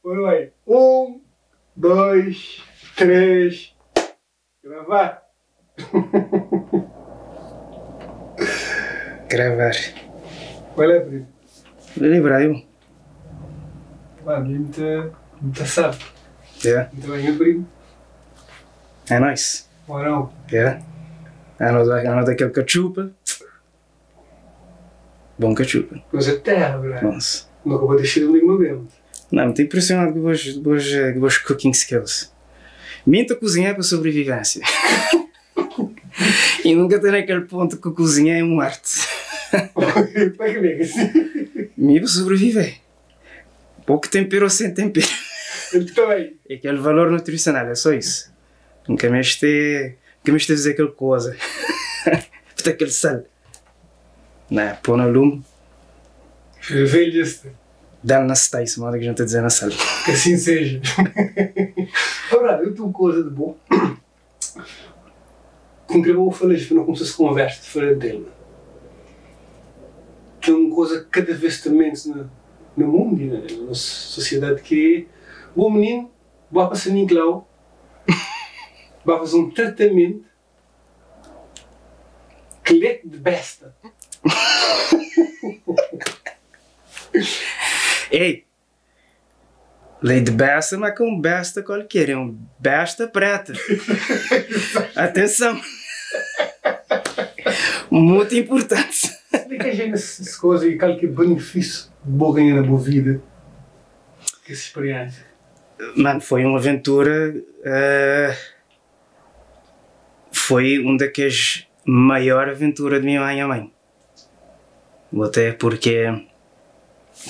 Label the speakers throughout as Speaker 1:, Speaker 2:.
Speaker 1: Oi, 1, 2, 3, gravar!
Speaker 2: Gravar.
Speaker 1: Qual é, primo?
Speaker 2: Olha, Ibrahim.
Speaker 1: Mano, muita sabe.
Speaker 2: Yeah.
Speaker 1: Muito bem, meu primo.
Speaker 2: É nóis.
Speaker 1: Morão.
Speaker 2: Yeah. Anota aquele cachupa. Bom cachupa.
Speaker 1: Mas é terra, bro.
Speaker 2: Nossa.
Speaker 1: Nunca vou deixar de no mesmo.
Speaker 2: Não, estou impressionado com os cooking skills. Minta cozinhar para sobrevivência. E nunca tem naquele ponto que cozinhar é uma arte.
Speaker 1: Para que vem assim?
Speaker 2: Me para sobreviver. Pouco tempero ou sem tempero.
Speaker 1: Eu também.
Speaker 2: É aquele valor nutricional, é só isso. Nunca mais te fazer aquela coisa. Botar aquele sal. Não, pôr no lume.
Speaker 1: Velho-se.
Speaker 2: Dá na style, modo que a gente está dizendo na sala.
Speaker 1: Que assim seja. Ora, eu tenho uma coisa de bom. Com que eu vou falar, não como se conversa de fora dele. Que é uma coisa cada vez também no mundo e na nossa sociedade que é bom menino, vai para São Nicolau, vai fazer um tratamento que leite de besta.
Speaker 2: Ei, leite de besta, mas com besta qualquer, é um besta preta. Atenção! Muito importante.
Speaker 1: Explica a gente essas coisas e qual que é o benefício de ganhar na boa vida com essa experiência.
Speaker 2: Mano, foi uma aventura. Foi uma daquelas maior aventura de minha mãe e mãe. Até porque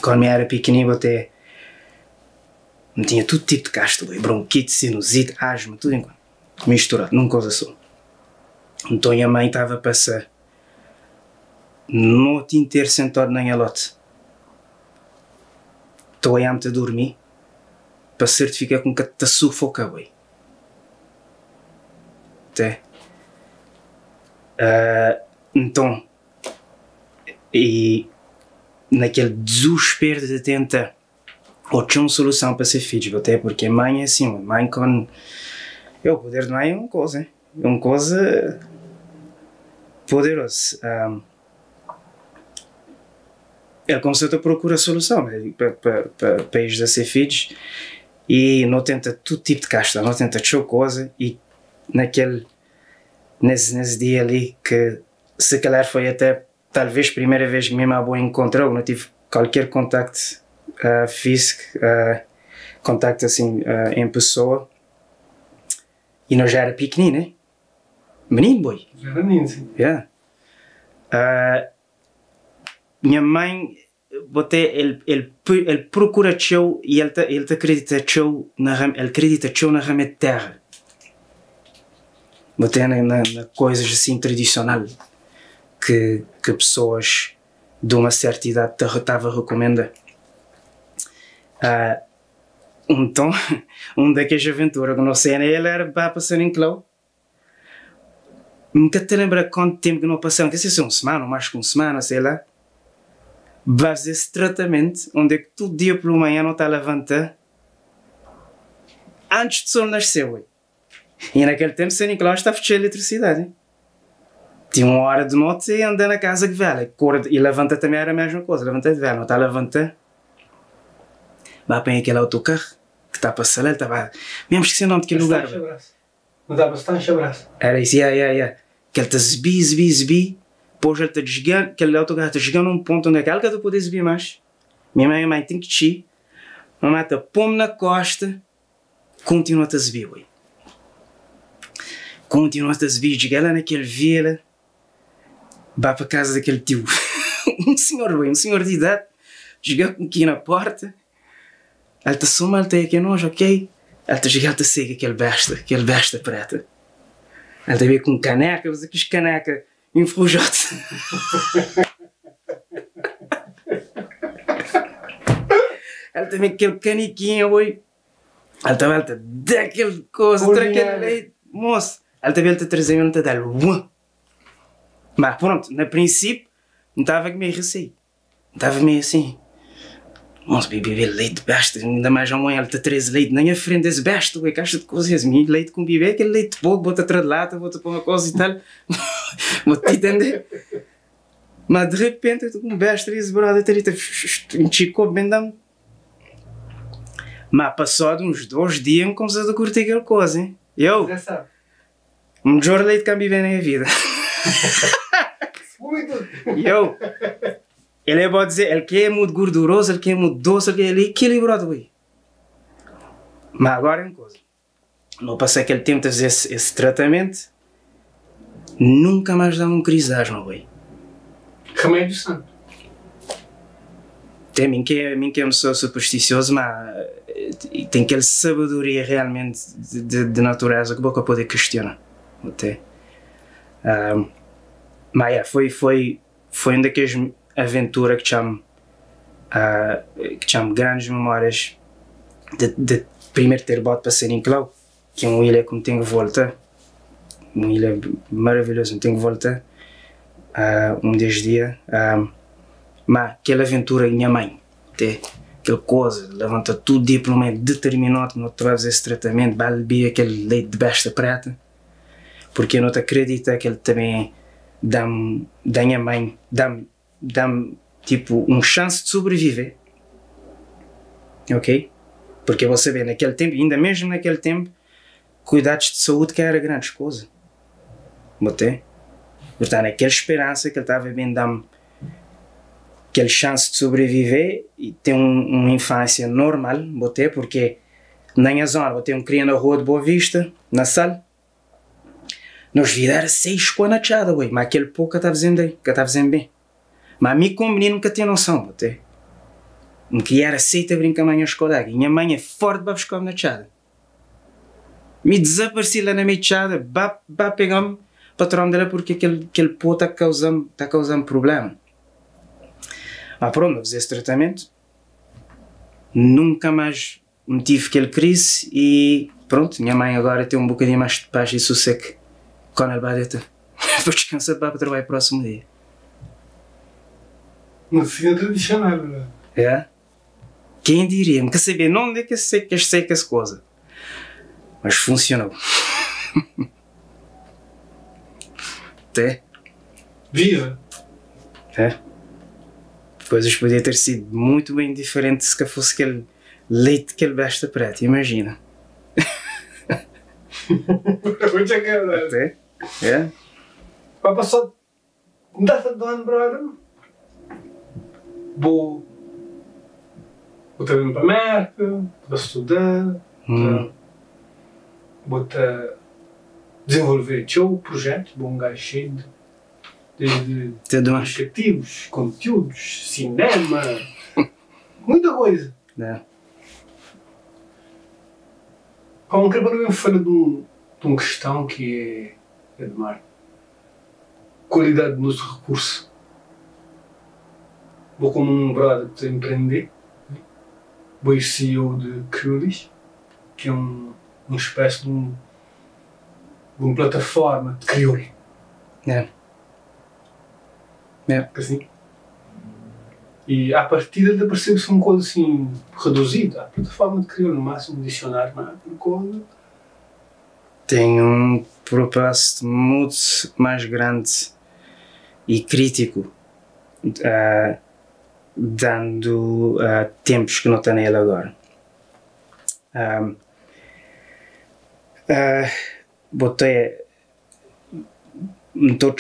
Speaker 2: quando eu era pequenino, até me tinha todo tipo de casto, bronquite, sinusite, asma, tudo enquanto misturado, numa coisa só. Então a mãe estava a passar noite inteira sentado na minha lote. Estou a a dormir para certificar com que te sufoca, boi. Até. Então, e naquele desespero de tentar ou tinha uma solução para ser filho, até porque mãe é assim, mãe com. É, o poder de mãe é uma coisa, hein? É uma coisa poderosa. Ele começou a procurar solução para eles a ser filhos e não tenta todo tipo de casta, não tenta toda coisa e naquele nesse dia ali que se calhar foi até talvez a primeira vez que minha avó encontrou, não tive qualquer contacto físico, contacto assim em pessoa, e nós já era pequenino, né? Menino, boi.
Speaker 1: Já era menino, sim.
Speaker 2: Yeah. Minha mãe, botei, ele procura teu e ele te acredita teu na ele acredita teu na rama de terra. Botei na coisas assim tradicional que pessoas de uma certa idade te estava a recomendar. Então, um daquelas aventuras que não sei, ele era para passar em Clau. Nunca te lembra quanto tempo que não passaram, que sei se uma semana ou mais que uma semana, sei lá. Vais esse tratamento onde é que todo dia pela manhã não está a levantar antes do sol nascer, ué. E naquele tempo São Nicolau estava cheio de eletricidade. Hein? Tinha uma hora de noite e anda na casa de vela. E levanta também era a mesma coisa, levanta de vela, não está a levantar. Vai apanhar aquele autocarro que está a passar lá, ele estava. Mesmo esqueci o nome daquele lugar.
Speaker 1: Não dava bastante abraço.
Speaker 2: Era isso, yeah. Que ele está zbi, zbi, zbi. Depois ele está desgando, aquele autocarro está chegando a um ponto onde é que ele não pode exibir mais. Minha mãe tem que te. Mamãe está pôr-me na costa, continua a exibir, ué. Continua a exibir, chega lá naquele vila, vai para casa daquele tio. Um senhor, ué, um senhor de idade, chega com aqui na porta. Ele está só mal, está aqui nós, ok? Ele está chegando, está segue aquele besta preta. Ele está com caneca, você quis caneca enferrujado. Ele também aquele caniquinho, oi. Ele também está daquele coisa, daquele leite, moço. Ele também está trazendo, ele está dando. Mas pronto, no princípio, não estava meio receio. Estava meio assim. Mos bi bebe leite besta, ainda mais amanhã ele ta traze leite na nha frente es besta, ui, caixa de coisa es mi leite com bibe é aquele leite pouco, bota tra de lata, bota pôr uma coisa e tal, bota entender? Mas de repente eu tô com um besta ali, esse brother tá ali, tá enchicou bem dá Mas passado uns 2 dias me começou a curtir aquela coisa, hein? Eu, melhor leite que eu bebi na minha vida.
Speaker 1: Muito.
Speaker 2: Eu, ele é bom dizer, ele que é muito gorduroso, ele que é muito doce, ele é equilibrado, ui. Mas agora é uma coisa. Não passei aquele tempo de fazer esse tratamento, nunca mais dá um crise de asma, ui.
Speaker 1: Remédio santo.
Speaker 2: Tem mim que é uma pessoa supersticiosa, mas tem aquela sabedoria realmente de natureza que boca poder questionar. Até. Mas é, foi uma daquelas aventuras que chamo grandes memórias de primeiro ter bote para San Nicolau, que é uma ilha que me tenho que voltar, uma ilha maravilhosa, me tenho que voltar um desses dias. Mas aquela aventura minha mãe, até aquela coisa, levanta todo dia pelo meio determinado, não te fazer esse tratamento, vai beber aquele leite de besta preta, porque eu não te acredito que ele também dá-me, da minha mãe, dá-me tipo um chance de sobreviver. Ok? Porque você vê, naquele tempo, ainda mesmo naquele tempo, cuidados de saúde que era grande coisa. Botei? Portanto, aquela esperança que ele estava bem dar-me aquela chance de sobreviver e ter uma infância normal, botei, porque na minha zona, botei um cria na rua de Boa Vista, na sala, nós vida era seis com a nachada, ué, mas aquele pouco que estava fazendo bem, que estava fazendo bem. Mas a mim como menino nunca tinha noção, botei. Me queria era aceita brincar com a minha escola, e minha mãe é forte para buscar na chada. Me desapareci lá na minha chada, vá pegar-me patrão dela porque aquele pô está causando problema. Mas pronto, fiz esse tratamento, nunca mais me tive aquele crise e pronto, minha mãe agora tem um bocadinho mais de paz e sossego quando ela vai deitar. Vou descansar para trabalhar o próximo dia.
Speaker 1: Medicina tradicional, não é?
Speaker 2: É? Quem diria? Nunca sabia onde é que eu sei que eu sei que essa coisa. Mas funcionou. Até.
Speaker 1: Viva!
Speaker 2: É. Coisas podia ter sido muito bem diferente se que fosse aquele leite que ele besta preta, imagina.
Speaker 1: Muito agradável.
Speaker 2: Até. É.
Speaker 1: Vai passar data do ano, brother. Vou também para a América, vou estudar, vou desenvolver seu projeto, bom gajo cheio de, desde
Speaker 2: Tudo mais.
Speaker 1: aplicativos, conteúdos, cinema, muita coisa.
Speaker 2: É.
Speaker 1: Pá, um quero também falar de uma questão que é, Edmar, qualidade do nosso recurso. Vou como um brother de empreender, né? Vou CEO de Creolis, que é uma espécie de uma plataforma de crioulo.
Speaker 2: É. É.
Speaker 1: Assim. E à partida percebe-se uma coisa assim reduzida. A plataforma de crioulo, no máximo um dicionário, mas uma coisa.
Speaker 2: Tem um propósito muito mais grande e crítico, dando tempos que não está nele agora. Botei. Não estou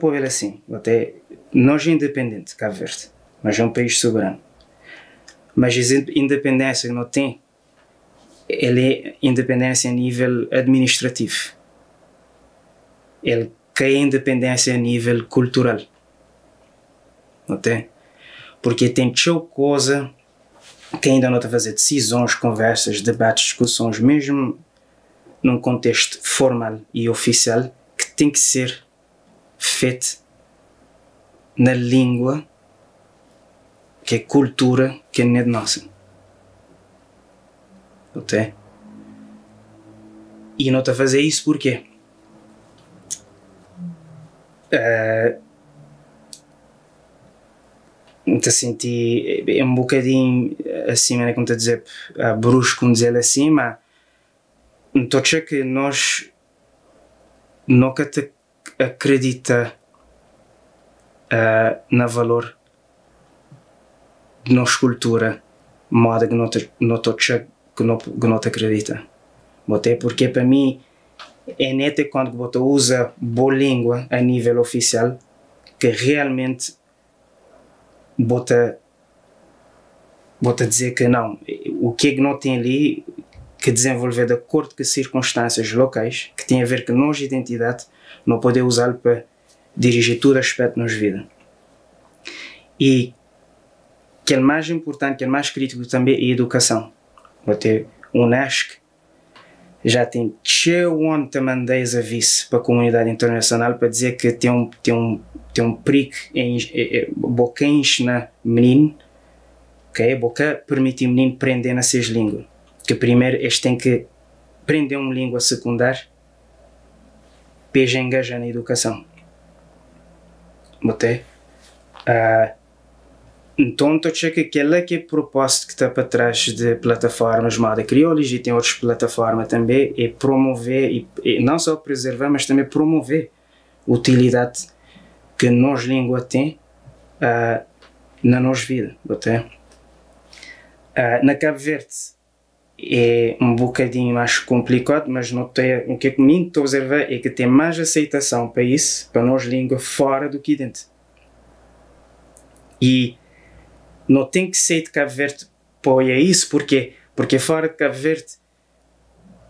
Speaker 2: a ver assim. Botei, nós é independente, Cabo Verde, mas é um país soberano. Mas a independência que não tem, ele é independência a nível administrativo. Ele quer independência a nível cultural. Não tem? Porque tem tanta coisa que ainda não está a fazer decisões, conversas, debates, discussões, mesmo num contexto formal e oficial, que tem que ser feito na língua que é cultura que é nossa. Ok? E não está a fazer isso porquê? N ta sinti é un bokadinhu assim, mané ki N ta dizer, brusku N dize-l assim, ma N ta atxa ki nos no ka ta akredita na valor di nos kultura moda ki no ta atxa ki no ta akredita. Bo te purke pa mi é nete kóndu ki bo ta uza bo língua a nível ofisial ki realmenti bo ta bo ta dizer que não, o que é que não tem ali que desenvolver de acordo com circunstâncias locais, que tem a ver com nossa identidade, não poder usá-lo para dirigir todo aspecto da nossa vida. E que é mais importante, que é mais crítico também é a educação. Vou ter Unesco já tem txeu onde te mandei aviso para a comunidade internacional para dizer que tem um perigo em boca na menino, ok? Boca permite o menino aprender na seus língua. Que primeiro eles têm que aprender uma língua secundária para engajar na educação. Botei? Então, estou a que aquele que é propósito que está para trás de plataformas moda Kriolis e tem outras plataformas também, é promover, e não só preservar, mas também promover a utilidade que nós língua tem na nossa vida. Botei? Na Cabo Verde é um bocadinho mais complicado, mas não tem, o que é que me estou a observar é que tem mais aceitação para isso, para nós língua, fora do que dentro. E não tem que ser de Cabo Verde para isso, porque porque fora de Cabo Verde,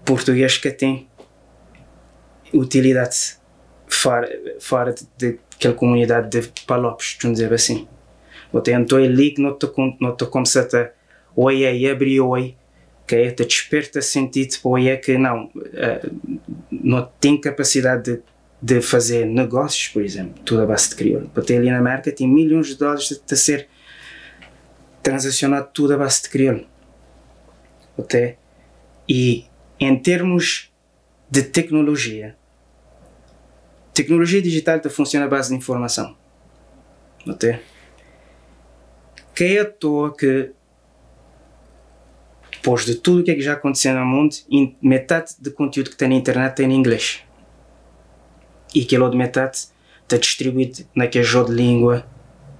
Speaker 2: português que tem utilidade fora de aquela comunidade de Palopes, vamos dizer assim. Então é ali que não estou começando a oi e abrir oi, que é te desperta sentido para é que não, não tem capacidade de fazer negócios, por exemplo, tudo a base de crioulo. Para ter ali na América tem milhões de dólares de ser transacionado tudo a base de crioulo. Até. E em termos de tecnologia, tecnologia digital funciona à base de informação. Até. Que é à toa que depois de tudo o que é que já aconteceu no mundo, metade do conteúdo que tem na internet tem em inglês. E aquele outro metade está distribuído naquele jogo de língua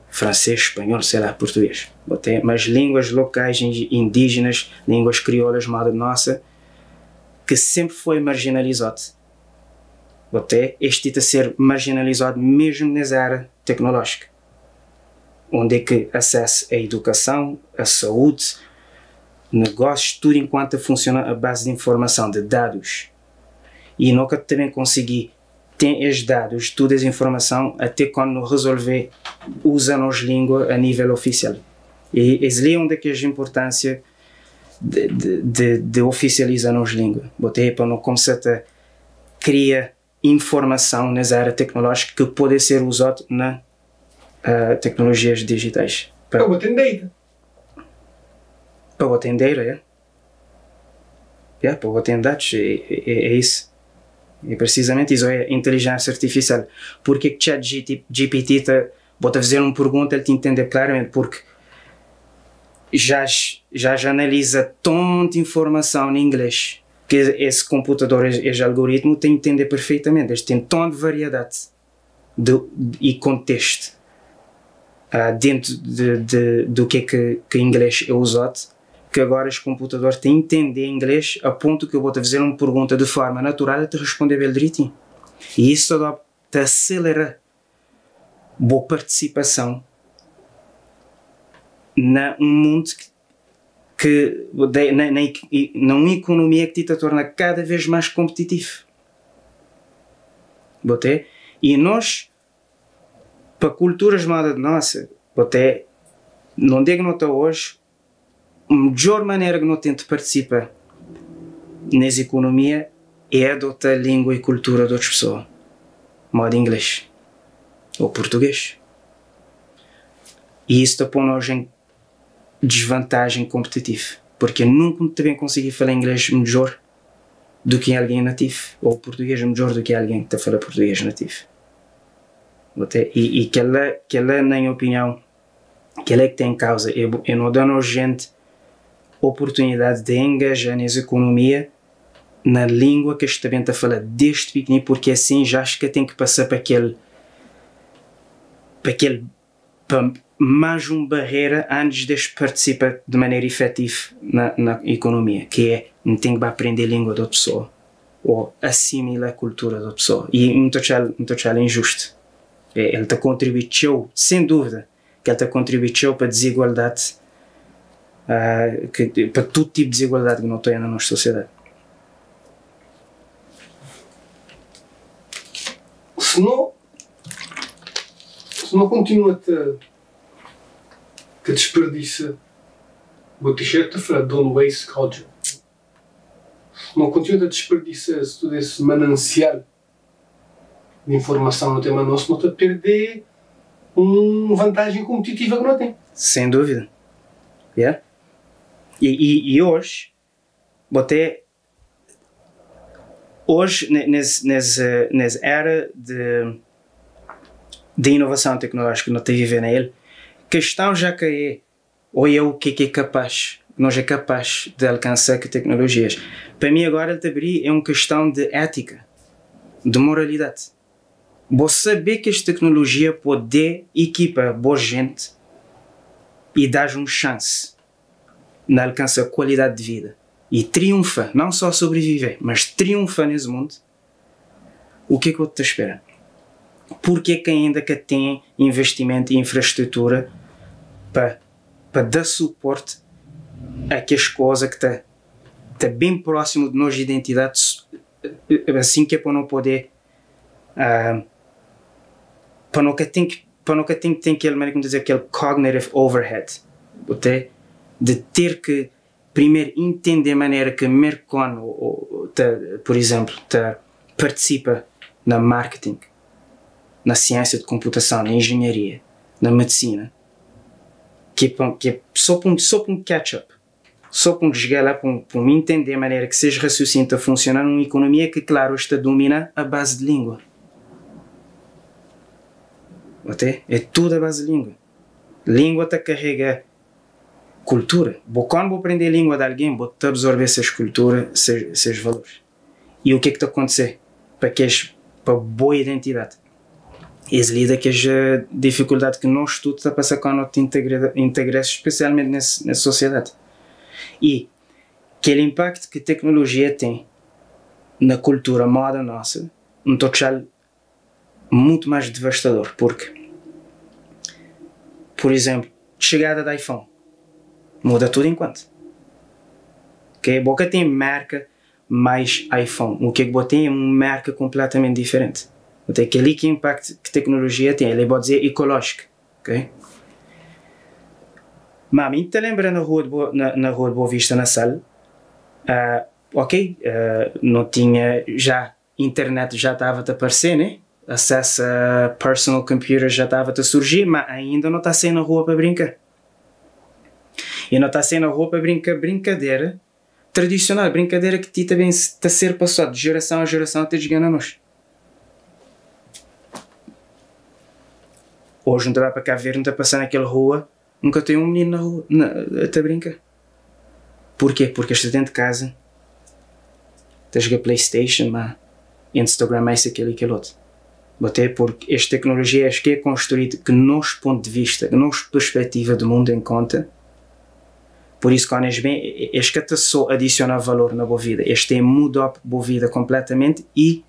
Speaker 2: francês, espanhol, sei lá, português. Botei, mas línguas locais, indígenas, línguas crioulas, moda nossa, que sempre foi marginalizado. Botei, este a ser marginalizado mesmo nessa era tecnológica, onde é que acesso à educação, à saúde, negócios, tudo enquanto funciona a base de informação, de dados. E nunca também consegui ter esses dados, toda essa informação, até quando resolver usar a língua a nível oficial. E esse é onde é que a importância de oficializar a língua. Botei para não começar a criar informação nessa área tecnológica que pode ser usada na tecnologias digitais.
Speaker 1: Para botar data.
Speaker 2: Para botar data, é. Yeah, para botar dados, é isso. É precisamente isso, é inteligência artificial. Porque que Chat GPT te bota fazer uma pergunta, ele te entende claramente, porque já analisa tanta informação em inglês que esse computador, esse algoritmo tem que entender perfeitamente. Eles têm tanta variedade e contexto dentro do que é que inglês é usado, que agora os computadores têm que entender inglês a ponto que eu vou te fazer uma pergunta de forma natural e te responder bem direitinho. E isso te acelera boa participação na um mundo que numa economia que te torna cada vez mais competitivo. Botei? E nós, para culturas moda de nossa, botei, não digo não está hoje, a melhor maneira que nós tento participar nessa economia é adotar a língua e cultura de outras pessoas, modo inglês ou português. E isso te põe nós em desvantagem competitiva, porque eu nunca também consegui falar inglês melhor do que alguém nativo, ou português melhor do que alguém que está a falar português nativo. E que ela, na minha opinião, Kel é que tem causa é não dar a gente oportunidade de engajar nessa economia na língua que está bem a falar desde pequenino, porque assim já acho que tem que passar para aquele para aquele para mais uma barreira antes de participar de maneira efetiva na economia, que é não tem que aprender a língua da outra pessoa ou assimilar a cultura da outra pessoa. E muito muito injusto. Ele está contribuindo, sem dúvida, que ele está contribuindo para a desigualdade, para todo tipo de desigualdade que não tem na nossa sociedade.
Speaker 1: Se não continua a desperdiça, o t-shirt a falar don't waste culture. Se não continua a desperdiçar todo esse manancial de informação no tema nosso, não está a perder uma vantagem competitiva que não tem.
Speaker 2: Sem dúvida. Yeah. E hoje, botei hoje, nessa era de inovação tecnológica que nós estamos vivendo nele, questão já que é, ou é o que é capaz, nós é capaz de alcançar que tecnologias. Para mim agora ele é uma questão de ética, de moralidade. Você saber que esta tecnologia pode equipar boa gente e dar uma chance de alcançar qualidade de vida e triunfa, não só sobreviver, mas triunfa nesse mundo, o que é que eu te espero? Porque que ainda que tem investimento em infraestrutura para dar suporte a que as coisas que está tá bem próximo de nossa identidade, assim que é para não poder para nunca tem que tem aquele, como dizer, aquele cognitive overhead, okay? De ter que primeiro entender a maneira que Mercon, por exemplo, participa na marketing, na ciência de computação, na engenharia, na medicina, que é só para um catch-up, só para um chegar lá, para um entender a maneira que seja raciocínio está funcionando numa economia que, claro, está a dominar a base de língua. Okay? É tudo a base de língua. Língua te carrega cultura. Quando vou aprender a língua de alguém, vou te absorver essas culturas, esses valores. E o que é que está a acontecer? Para boa identidade. Esse lida que a dificuldade que nós tudo está a passar quando te integra, especialmente nessa sociedade. E aquele impacto que a tecnologia tem na cultura moda nossa, um total muito mais devastador, porque, por exemplo, chegada do iPhone muda tudo enquanto. Okay? Boca tem marca mais iPhone, o que é que tem é uma marca completamente diferente. Até aquele que impacto que tecnologia tem, ele pode dizer ecológico, ok? Mas me te lembra na rua de na rua de Boa Vista, na sala, ok, não tinha já internet, já estava a aparecer, né? Acesso a personal computer já estava a surgir, mas ainda não está saindo na rua para brincar. E não está saindo na rua para brincar brincadeira tradicional, brincadeira que também está a ser passado de geração a geração até chegar a nós. Hoje não está para cá ver, não está passando naquela rua, nunca tem um menino na rua até brincar. Porquê? Porque está dentro de casa, está a jogar PlayStation, mas Instagram, isso, aquilo e aquilo outro. Até porque esta tecnologia acho que é construída que nosso ponto de vista, que nossa perspectiva do mundo em conta. Por isso, quando és bem, este que te só adiciona valor na boa vida, este é muda a boa vida completamente e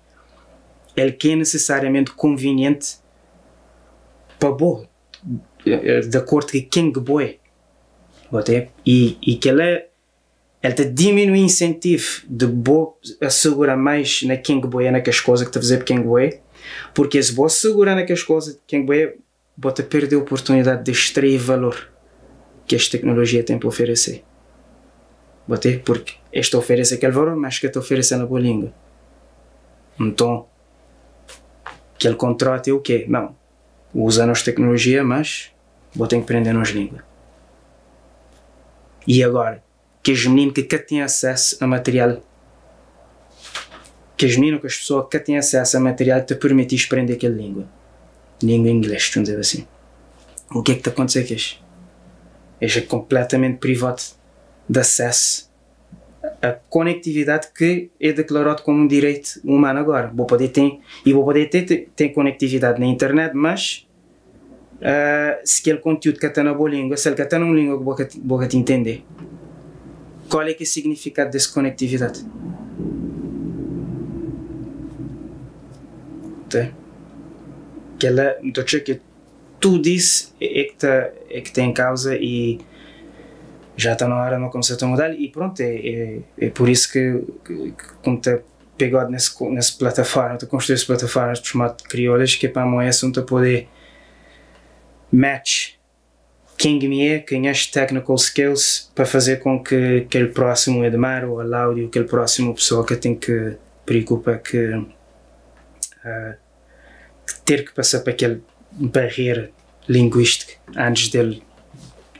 Speaker 2: ele que é necessariamente conveniente para boa, de acordo com quem que boa é. E que ele te diminui o incentivo de boa assegurar mais na quem que boa é, naquelas coisas que te fazer para quem que boa é, porque se boa segurar naquelas coisas de quem que boa é, bota perder a oportunidade de extrair valor que esta tecnologia tem para oferecer. Botei? Porque esta oferece aquele valor, mas que te oferece na boa língua. Então, aquele contrato é o quê? Não. Usa a nossa tecnologia, mas vou ter que aprender a nossa língua. E agora, que os meninos que têm acesso a material, que os meninos, que as pessoas que têm acesso a material te permitem aprender aquela língua. Língua inglês, vamos dizer assim. O que é que te acontece aqui? É kompletamenti privadu de acesso à conectividade que é declarado como um direito humano agora. Vou poder ter, e vou poder ter conectividade na internet, mas se aquele conteúdo que está na boa língua, se ele está numa língua que vou te entender, qual é que é o significado dessa conectividade? Tá? Que ela, então, que tudo isso é que está é que tem causa e já está na hora de não começar a mudar e pronto, é por isso que como está pegado nessa plataforma, de construir essa plataforma de formato de crioulas, que é para a assunto poder match quem me é, quem é as technical skills para fazer com que aquele próximo Edmar ou Aláudio, aquele próximo pessoa que tem que preocupa que ter que passar para aquele barreira linguística antes dele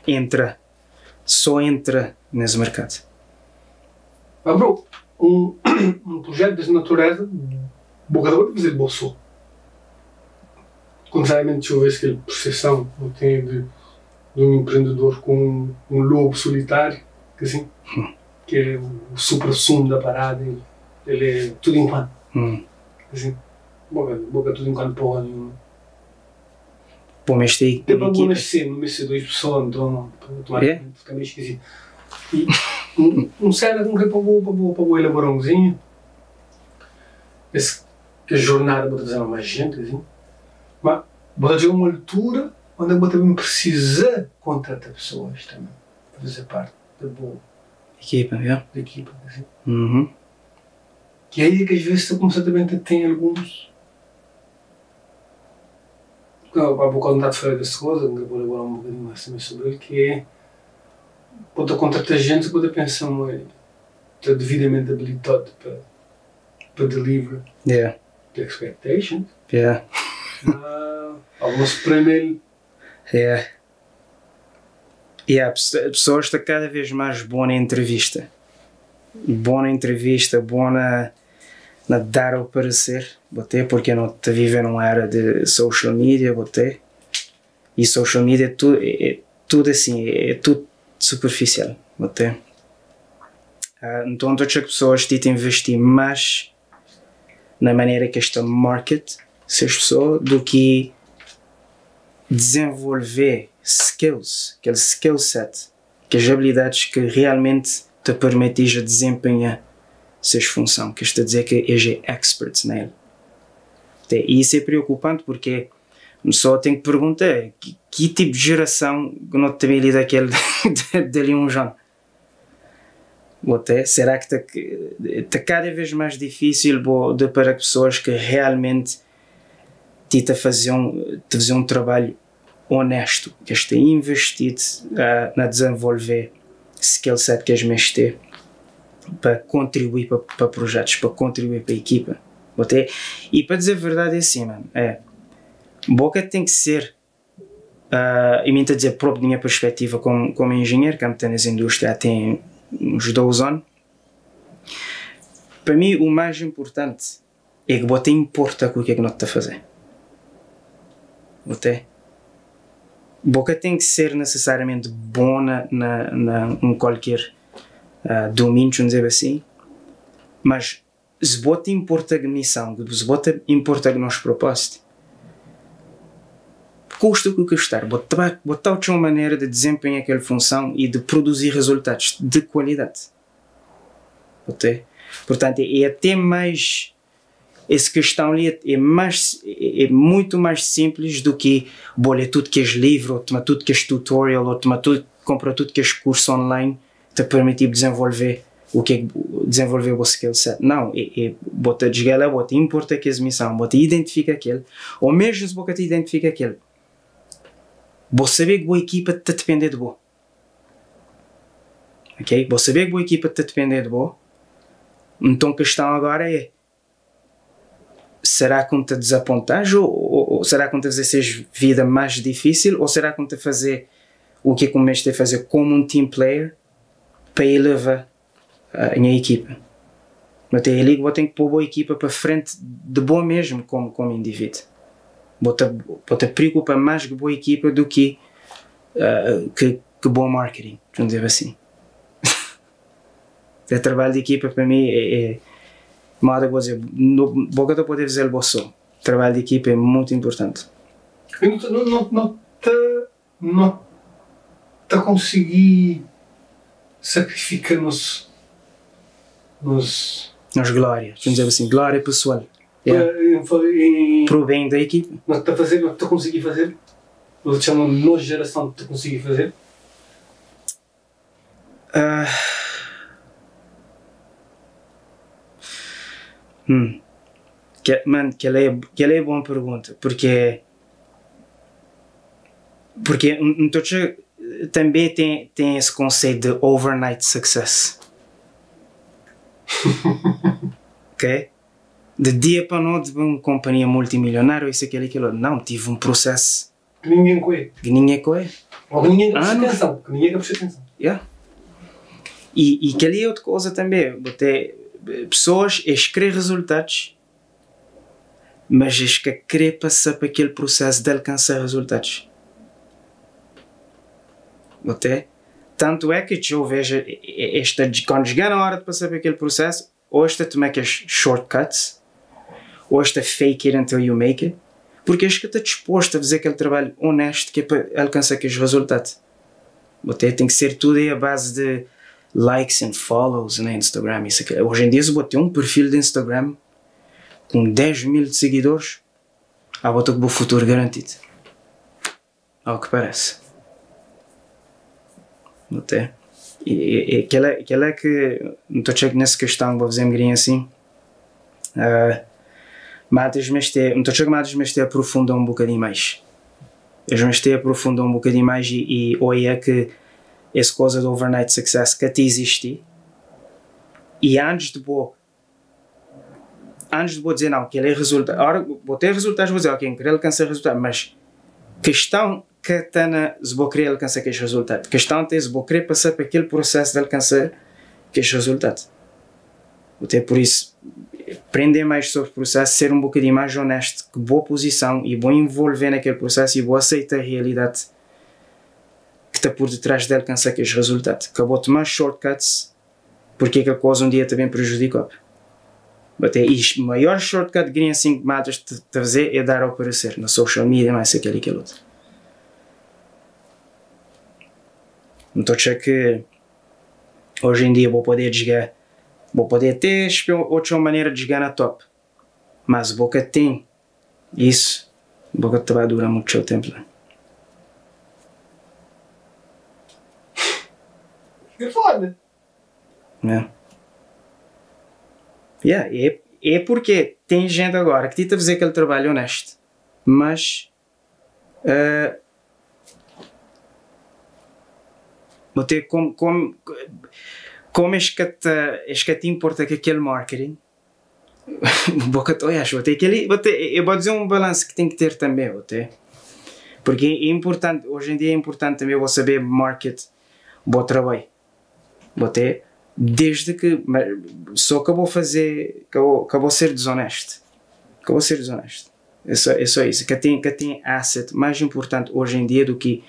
Speaker 2: entra, só entra nesse mercado.
Speaker 1: Ah, bro, um projeto dessa natureza, boca de fazer bolso. Contrariamente, deixa eu ver se aquela percepção eu tenho de um empreendedor com um lobo solitário, que assim, que é o supra-sumo da parada, ele é tudo enquanto. Assim, boca tudo enquanto porra nenhuma.
Speaker 2: Pô, mas tem
Speaker 1: Tem para nascer, não ser duas pessoas, então automaticamente fica meio esquisito. E um cérebro que para o elaborar umzinho, esse que a jornada vou trazer mais gente, assim, mas vou trazer uma altura onde eu vou também precisar contratar pessoas também, para fazer parte da boa
Speaker 2: equipa, yeah.
Speaker 1: Da equipa, assim. Que aí é que às vezes tu começa também a ter alguns. Há pouco não está de dessa coisa, vou elaborar um bocadinho mais também sobre ele, que é pode contratar gente, pode pensar está devidamente habilitado para deliver the expectations. Alguns primeiro.
Speaker 2: Yeah. Yeah, a pessoa está cada vez mais boa na entrevista. Boa na entrevista, boa na dar o parecer, botei, porque não te vive numa era de social media, botei. E social media é tudo assim, é tudo superficial, botei. Então, todas as pessoas têm de investir mais na maneira que esta market se as pessoas do que desenvolver skills, aquele skill set, que as habilidades que realmente te permitem desempenhar essas funções, que está a dizer que és expert nele. E isso é preocupante porque só tem que perguntar que tipo de geração que não tem ali daquele dali um ano. Será que está cada vez mais difícil de para pessoas que realmente te fazer um trabalho honesto, que está investido na desenvolver skill set que és mexer para contribuir para projetos, para contribuir para a equipa. E para dizer a verdade é assim, mano, Boca tem que ser, e me a dizer próprio da minha perspectiva como engenheiro, que eu estou nessa indústria tem uns 12 anos, para mim o mais importante é que você importa com o que é que não está a fazer. Você Boca tem que ser necessariamente bom na em qualquer domínio, vamos dizer assim, mas se você importa a missão, se você importa o nosso propósito, custa o que custar, botar uma maneira de desempenhar aquela função e de produzir resultados de qualidade. Okay? Portanto, é até mais. Essa questão ali é muito mais simples do que vou ler tudo que és livro, ou tomar tudo que és tutorial, ou tomar tudo, comprar tudo que és curso online, te permitir desenvolver o que é desenvolver o skill set. Não, é bota desgela, bota importa que é missão, bota identifica aquele, ou mesmo se você identifica aquele. Vou saber que boa equipa te depender de boa. Ok? Vou saber que boa equipa te depender de boa. Então a questão agora é: será que te desapontas ou será que te fazer vida mais difícil ou será que te fazer o que é que a fazer como um team player para elevar a minha equipa? Mas até ali vou ter que pôr a boa equipa para frente de boa mesmo como indivíduo. Vou te preocupar mais com a boa equipa do que ki bon marketing, vamos dizer assim. É trabalho de equipa para mim é moda que vou dizer, no, boca tu pode fazer bo só. Trabalho de equipa é muito importante.
Speaker 1: Eu não não não te não te consegui sacrificar nos
Speaker 2: Nos glória, vamos dizer assim, glória pessoal. Yeah. Pro bem da equipa.
Speaker 1: Não te fazer, não te consegui fazer. Eles chamam nos geração de te conseguir fazer.
Speaker 2: Que, man, que ela é boa pergunta, porque então, também tem esse conceito de overnight success. Ok? De dia para noite, uma companhia multimilionária, isso, aquilo, aquilo. Não, tive um processo.
Speaker 1: Que ninguém conhece.
Speaker 2: Que ninguém conhece.
Speaker 1: Ou que ninguém presta atenção. Que ninguém presta atenção.
Speaker 2: Yeah. E que ali é outra coisa também. Botei pessoas a querer resultados, mas as que querer passar por aquele processo de alcançar resultados. Botei. Tanto é que eu vejo esta, quando chegar na hora de passar por aquele processo, ou esta tu make as shortcuts, ou esta fake it until you make it, porque acho que está disposto a fazer aquele trabalho honesto que é para alcançar aqueles resultados. Botei, tem que ser tudo aí à base de likes and follows na Instagram. Isso aqui. Hoje em dia, se botei um perfil de Instagram com 10 mil de seguidores, ah, bota com o futuro garantido. Ao que parece. Botei. E aquela é que não estou chegando nessa questão, vou fazer um bocadinho assim. Mas não estou chegando mais, mas te aprofunda um bocadinho mais. Eu mas te aprofunda um bocadinho mais e olha que essa coisa do overnight success que te existe. E antes de vou dizer não, que ele é resultado. Agora vou ter resultados, vou dizer, ok, quero alcançar resultado, mas questão que está na se vou querer alcançar aquele resultado. Questão é se vou querer passar por aquele processo de alcançar aquele resultado. Até por isso, aprender mais sobre o processo, ser um bocadinho mais honesto, que boa posição e vou envolver naquele processo e vou aceitar a realidade que está por detrás de alcançar aqueles resultados. Acabou tomar shortcuts, porque aquela coisa um dia também prejudicou. Até e o maior shortcut que assim que matas te fazer é dar ao parecer na social media, mais aquele e aquele outro. Então, acho que hoje em dia vou poder jogar, vou poder ter outra maneira de jogar na top, mas boca tem isso, boca te vai durar muito tempo.
Speaker 1: Que foda!
Speaker 2: É. Yeah, é porque tem gente agora que tenta fazer aquele trabalho honesto, mas vou ter como é que te importa que aquele marketing boca te acho, vou ter aquele, eu vou dizer um balanço que tem que ter também, vou ter, porque é importante, hoje em dia é importante também vou saber market, bom trabalho, vou ter, desde que só acabou fazer, acabou ser desonesto, é só isso, que tem asset mais importante hoje em dia do que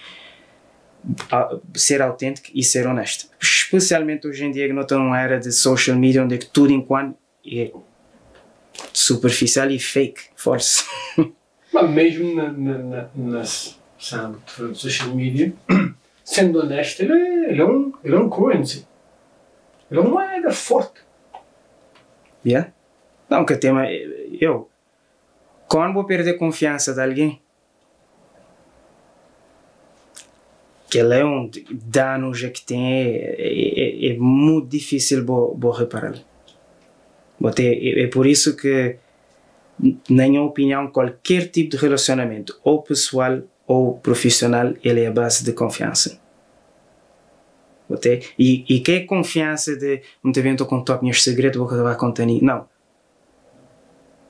Speaker 2: ser autêntico e ser honesto, especialmente hoje em dia que não estamos numa era de social media onde é que tudo enquanto é superficial e fake, force.
Speaker 1: Mas mesmo na social media, sendo honesto, ele é um currency, ele é uma moeda forte.
Speaker 2: Yeah? Não, que tema, eu quando vou perder confiança de alguém, que ele é um dano já que tem, é muito difícil vou reparar. É por isso que, na minha opinião, qualquer tipo de relacionamento, ou pessoal ou profissional, ele é a base de confiança. E que é confiança de muito bem, estou com top meus segredos, vou acabar contando. Não.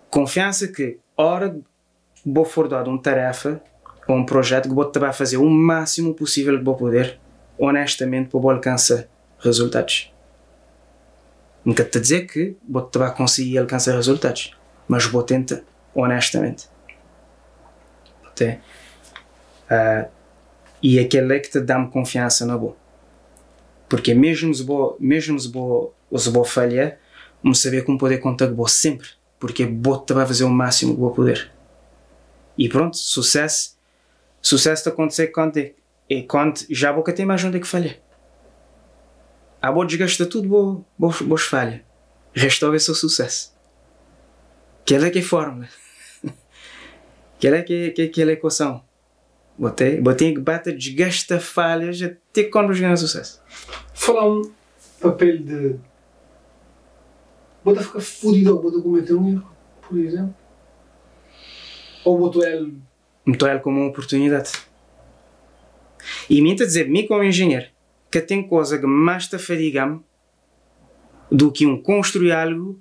Speaker 2: Confiança que, hora vou for dado uma tarefa ou um projeto que vou também fazer o máximo possível que vou poder, honestamente, para alcançar resultados. Nunca te dizer que vou também conseguir alcançar resultados, mas vou tentar, honestamente. Até, E é kel-la ki ta da-m konfiansa na bo. Porque mesmo se bo, mesmo se bo falha, N sabe ku N pode konta ku bo sempre. Porque bo ta ba faze o máximo que bo poder. E pronto, sucesso ta acontecer quando é quando já bo ka tem mais onde é que falha. A bo desgasta tudo bos falha. Resta é só sucesso. Aquela que é fórmula. Aquela que é aquela equação. Botei que bate desgasta falhas até quando ganha sucesso.
Speaker 1: Falar um papel de. Bota ficar fodido ou bota cometer um erro, por exemplo. Ou botou ele.
Speaker 2: Meto ela como uma oportunidade. E me a dizer, mim como engenheiro, que tem coisa que mais te fadiga do que um construir algo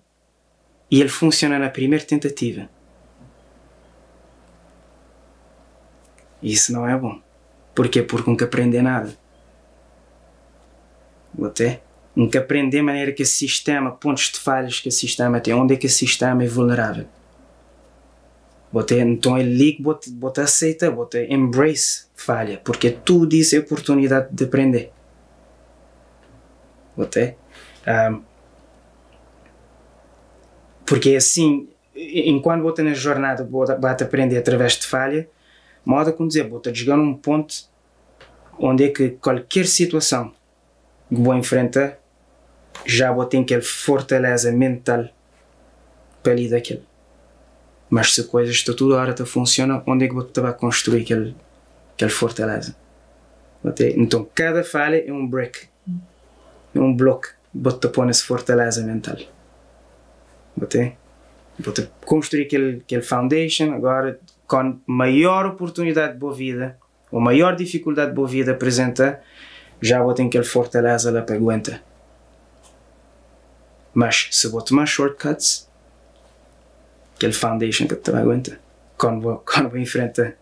Speaker 2: e ele funciona na primeira tentativa. Isso não é bom. Porquê? Porque nunca aprende nada. Até nunca aprender a maneira que esse sistema, pontos de falhas que esse sistema tem, onde é que esse sistema é vulnerável. Botei, então é ali que bota aceita, bota embrace falha, porque tudo isso é oportunidade de aprender. Botei. Porque assim, enquanto bota na jornada, bota aprender através de falha, moda como dizer, bota chegar num ponto onde é que qualquer situação que vou enfrentar, já vou ter aquela fortaleza mental para lidar aquilo. Mas se coisas estão toda hora a funcionar, onde é que vou te construir aquele fortaleza? Então cada falha é um break, é um bloco, vou-te pôr nessa fortaleza mental. Vou-te construir aquele foundation, agora com maior oportunidade de boa vida, ou maior dificuldade de boa vida apresenta, já vou ter aquele fortaleza lá para aguentar. Mas se vou tomar shortcuts, aquele foundation que te vai aguentar. Quando vou enfrentar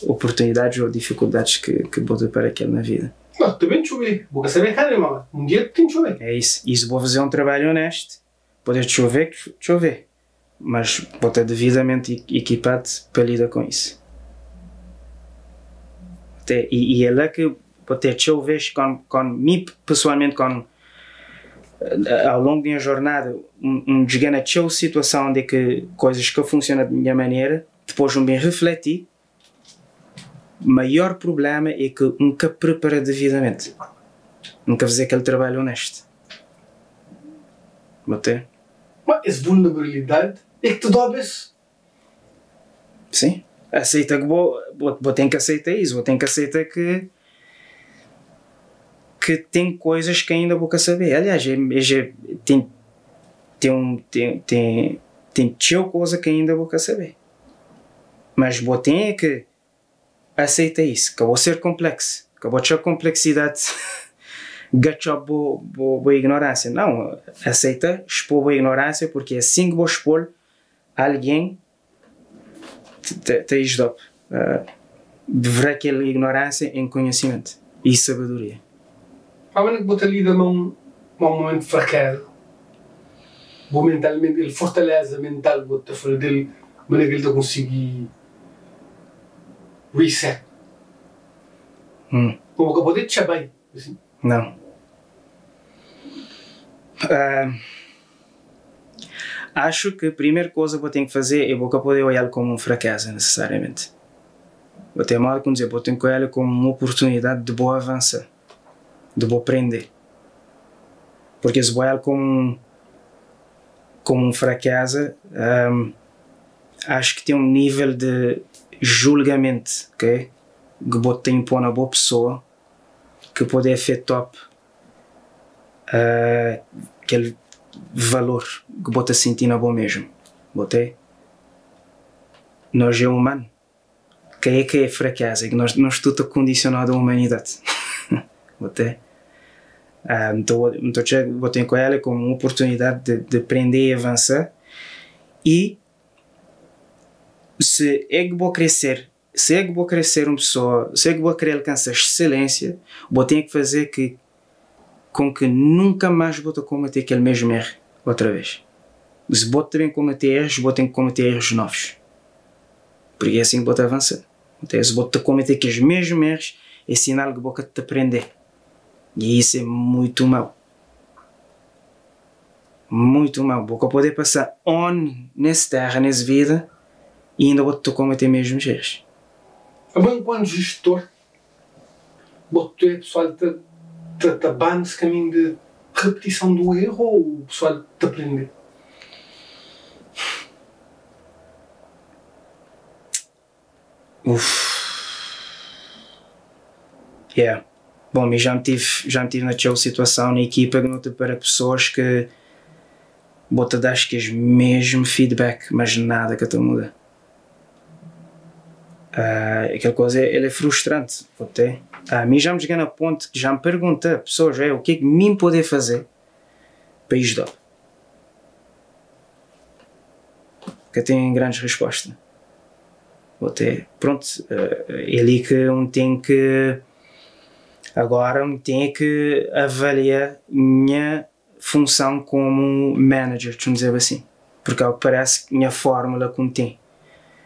Speaker 2: oportunidades ou dificuldades que vou ter para aquele na vida.
Speaker 1: Não, também chover. Vou saber cara, irmão. Um dia tem de chover.
Speaker 2: É isso. Isso vou fazer um trabalho honesto. Podes chover, chover. Mas vou estar devidamente equipado para lidar com isso. Até, e é lá que vou ter chover com mim pessoalmente, com ao longo da minha jornada, um desgana situação de que coisas que funcionam da minha maneira, depois um bem refletir, maior problema é que nunca prepara devidamente. Nunca fazer aquele trabalho honesto. Botei?
Speaker 1: Mas essa vulnerabilidade é que te dá esse.
Speaker 2: Sim. Aceita que vou ter que aceitar isso, vou ter que aceitar que tem coisas que ainda vou saber. Aliás, é, tem, tem, um, tem, tem, tem coisa que ainda vou saber. Mas vou ter que aceitar isso, que vou ser complexo, que vou ter complexidade, gachar boa ignorância. Não, aceita expor a ignorância, porque é assim que vou expor alguém te ajuda de ver aquela ignorância em conhecimento e sabedoria.
Speaker 1: Há que botar ali da mão um momento fraqueza. Vou mentalmente, ele fortaleza mental, vou te falar dele, maneira que ele conseguir reset. Como que pode te bem, assim?
Speaker 2: Não. Acho que a primeira coisa que vou ter que fazer é vou poder olhar como um fracasso necessariamente. Vou ter mal como dizer, vou ter que olhar como uma oportunidade de boa avançar, de vou aprender. Porque se vou olhar como um fracasso, acho que tem um nível de julgamento, ok? Que vou ter impor na boa pessoa que pode afetar aquele valor que bota sentir na boa mesmo. Botei? Nós é humano. Quem é que é fraqueza? É que nós tudo condicionado à humanidade. Botei? Então botei com ela como uma oportunidade de aprender e avançar. E se é que vou crescer, se é que vou crescer uma pessoa, se é que vou querer alcançar excelência, vou ter que fazer com que nunca mais vou cometer aquele mesmo erro outra vez. Se vou também cometer erros, vou ter que cometer erros novos. Porque é assim que vou avançar. Então, se vou cometer aqueles mesmos erros, É sinal ki bo ka ta prende. E isso é muito mau. Muito mau. Bo ka pode pasa on nes terra, nes vida, e inda bo ta komete mesmus erros.
Speaker 1: Abo enquanto gestor, bo tu é pessoal ta ta ta ba nesse caminho de repetição do erro ou o pessoal ta prende?
Speaker 2: Uff. Yeah. Bom, mi já me tive, já me tive na txeu situação na equipa que não te para pessoas que bo ta das kes mesmo feedback, mas nada ka ta muda. Aquela coisa, ele é frustrante, até. A mim já me cheguei na ponto que já me pergunta pessoas, é, o que é que mim poder fazer para ajudar? Que tem grandes respostas. Até, pronto, é ali que um tem que agora um tem que avaliar minha função como manager, vamos dizer assim, porque ao que parece minha fórmula que um tem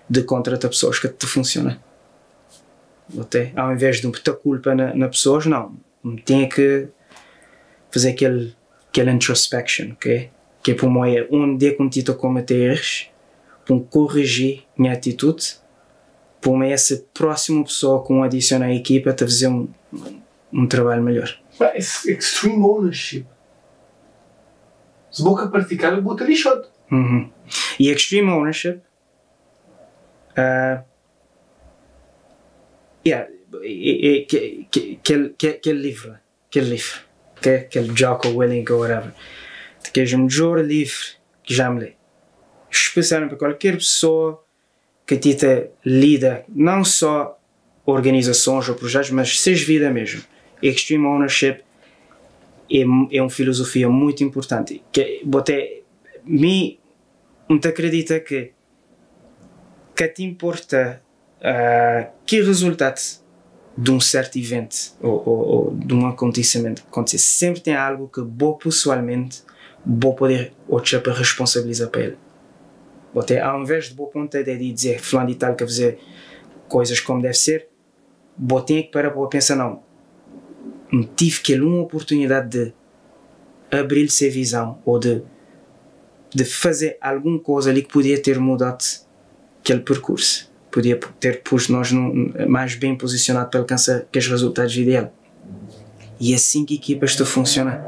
Speaker 2: de contratar pessoas que te funciona. Até, ao invés de um botar culpa na pessoas, não, um tem que fazer aquele introspection, ok? Que é para uma onde é que um tito comete erros, para um corrigir minha atitude, para uma essa próxima pessoa que um adiciona à equipa a fazer um trabalho melhor.
Speaker 1: Mas extreme ownership. Se boca praticar, bota lixado.
Speaker 2: Uhum. E extreme ownership, yeah, aquele livro, okay? Aquele Jocko Willink ou whatever, que é o melhor livro que já me li. Especialmente para qualquer pessoa que te lida não só organizações ou projetos, mas seja vida mesmo. Extreme ownership é uma filosofia muito importante. Que botei, me, não te acredita que te importa que resultado de um certo evento ou de um acontecimento acontecer. Sempre tem algo que vou pessoalmente vou poder ou para responsabilizar para ele. Até ao invés de vou ponta de dizer fulano e tal que fazer coisas como deve ser, vou ter que parar para pensar, não, tive que uma oportunidade de abrir-se a visão ou de fazer alguma coisa ali que podia ter mudado aquele percurso, podia ter posto nós num, mais bem posicionado para alcançar aqueles resultados ideais. E é assim que equipas estão a funcionar.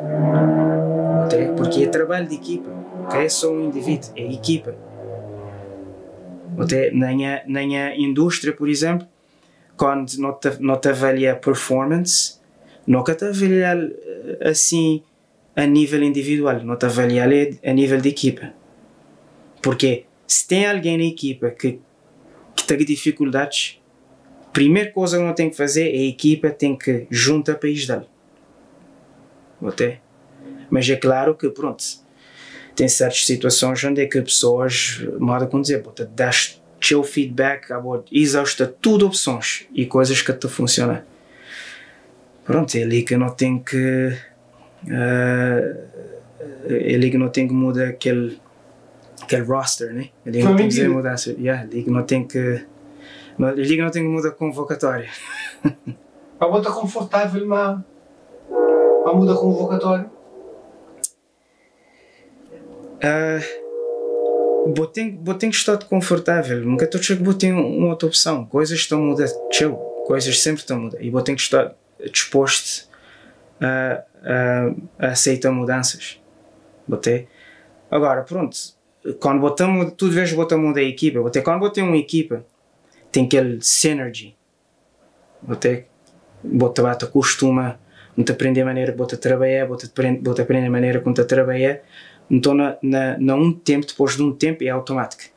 Speaker 2: Okay? Porque é trabalho de equipa, não é só um indivíduo, é equipa. Até na indústria, por exemplo, quando não te avalia performance, nunca te avalia assim a nível individual, não te avalia a nível de equipa. Porque se tem alguém na equipa que tem dificuldades, a primeira coisa que não tem que fazer é a equipa tem que juntar para ajudar. Ok? Mas é claro que, pronto, tem certas situações onde é que pessoas, modo como dizer, bota, dás teu feedback, exausta tudo opções e coisas que te funcionam. Pronto, é ali que não tem que. É ali que não tem que mudar aquele roster, né? É ali que não tem que fazer mudança. Yeah, ali que não tem que. Ali que não tem que mudar a convocatória.
Speaker 1: A bota confortável, mas. A muda a convocatória.
Speaker 2: Vou ter que estar confortável. Nunca estou a que vou ter uma outra opção. Coisas estão a mudar. Tchau. Coisas sempre estão a mudar. E vou ter que estar disposto a aceitar mudanças. Botei. Agora, pronto. Quando botamos, tudo vez botamos mudar a equipa. Botei, quando botei uma equipa, tem aquele synergy. Botei, bota bata costuma, não te aprender a maneira que bota trabalhar, bota aprender a maneira como te trabalhar. Então, na um tempo, depois de um tempo, é automático.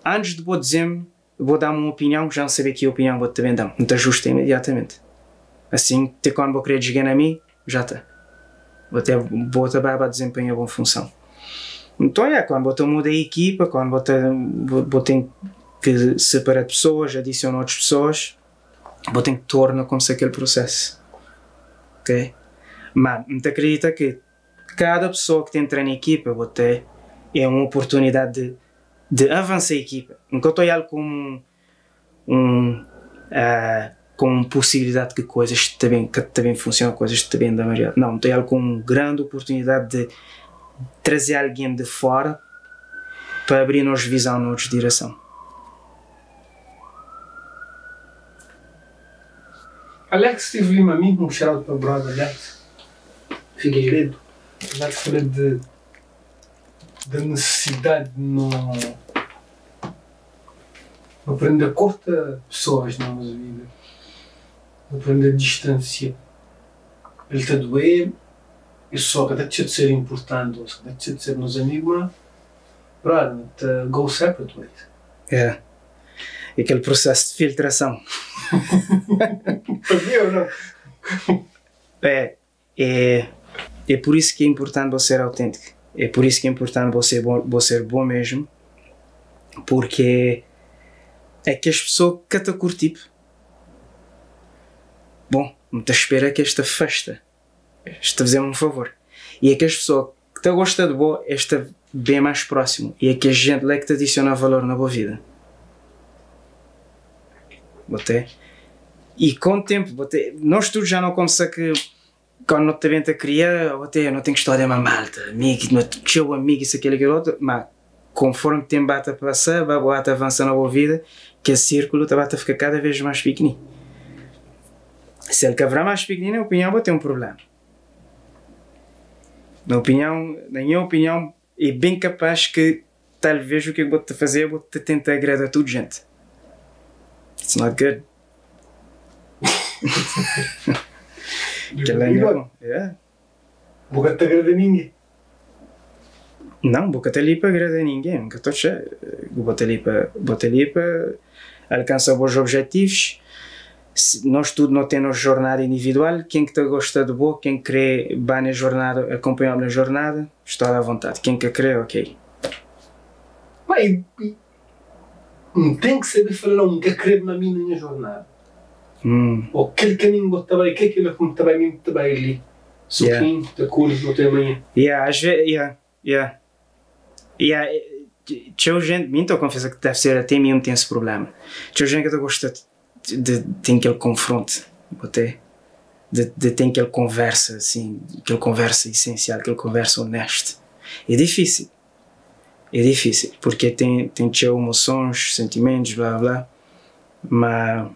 Speaker 2: Antes de vou dizer-me, vou dar uma opinião, já não sabia que opinião vou te dar. Não te ajusta imediatamente. Assim, até quando vou querer chegar a mim, já está. Vou até para desempenhar boa função. Então é, quando vou mudar a equipa, quando vou ter que separar pessoas, adicionar outras pessoas, vou ter que tornar como se aquele processo. Ok? Mas não te acredita que cada pessoa que entra na equipa vou ter é uma oportunidade de avançar a equipa. Nunca estou a como um komu un posibilidadi ki koizas ta ben ka ta ben funsiona, koizas ta ben da mariadu. Nau, N ta odjal komu un grandi oportunidadi di traze algen di fora pa abri nos vizon na otus direson.
Speaker 1: Alex stive li ma mi, un shout out pa brother Alex Figueiredo. Alex fala de da necessidade de no aprende a corta pessoas na nos vida, aprende a distancia. El ta doer, e só ka ta txa de ser importante ou ka ta txa de ser nos amigo, ma brother, no ta go separate ways.
Speaker 2: Yeah. E kel prosesu de filtrason.
Speaker 1: Pa mi ou não?
Speaker 2: É, é, é por isso que é importante você ser autêntico. É por isso que é importante você, bom, você ser bom mesmo. Porque é que as pessoas que te curtir. Bom, não te espera que esta festa está fazendo um favor. E é que as pessoas que te gosta de boa, esta bem mais próximo. E é que a gente lá que te adiciona valor na boa vida. Botei. E com o tempo, botei, nós todos já não começamos que quando não te vem a criar, botei, eu não tenho história uma malta, amigo, não teu amigo, isso, aquilo, aquilo outro, mas conforme o tempo bate a passar, bate avançando na boa vida, que esse círculo tá a ficar cada vez mais pequenino. Se ele quebrar mais pequenino, na opinião, vou ter um problema. Na opinião, na minha opinião, é bem capaz que talvez o que eu vou te fazer, eu vou te tentar agradar tudo gente. It's not good. Que ela é bom. Yeah.
Speaker 1: Boca te agrada ninguém.
Speaker 2: Não, boca ali para agradar ninguém, nunca estou cheio. Bota ali para, bota ali para alcançar bons objetivos. Se nós tudo não temos jornada individual, quem que te gosta de boa, quem quer vai na jornada, acompanhar na jornada, está à vontade. Quem que quer, ok.
Speaker 1: Mas não tem que saber falar, não, nunca querer na minha jornada. Ou aquele caminho que está bem, aquele que está bem, mesmo está bem ali. Suquinho, da cor, não tem amanhã.
Speaker 2: Yeah, às vezes, yeah, yeah. Yeah, tinha gente, mim estou a confessar que deve ser até mesmo tem esse problema. Tinha gente que gosta de ter aquele confronto, até de ter aquela conversa assim, aquela conversa essencial, aquela conversa honesta. É difícil. É difícil, porque tem tinha emoções, sentimentos, blá blá. Mas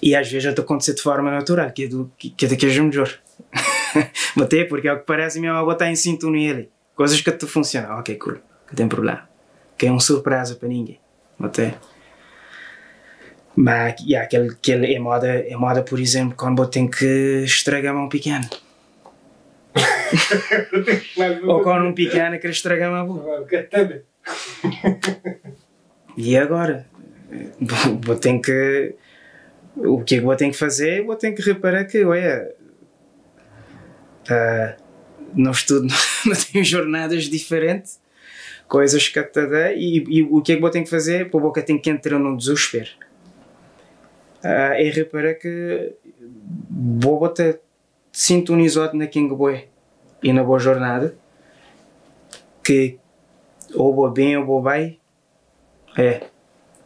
Speaker 2: e às vezes até acontece de forma natural, que é do que, que é daqueles melhor. Até porque é o que parece mesmo a botar em sintonia ali. Coisas que te funcionam, ok, cool, que tem problema. Que é uma surpresa para ninguém. Até. Mas yeah, aquele é moda, por exemplo, quando eu tenho que estragar um pequeno. Ou quando um pequeno quer estragar uma boa. E agora? Vou ter que. O que é que vou ter que fazer? Vou ter que reparar que, olha, nós tudo não temos jornadas diferentes, coisas que te dá, e o que é que vou ter que fazer? Pô, boca tem que entrar num desespero. É reparar que vou botar sintonizado na King Boy e na boa jornada, que ou vou bem ou vou bem, é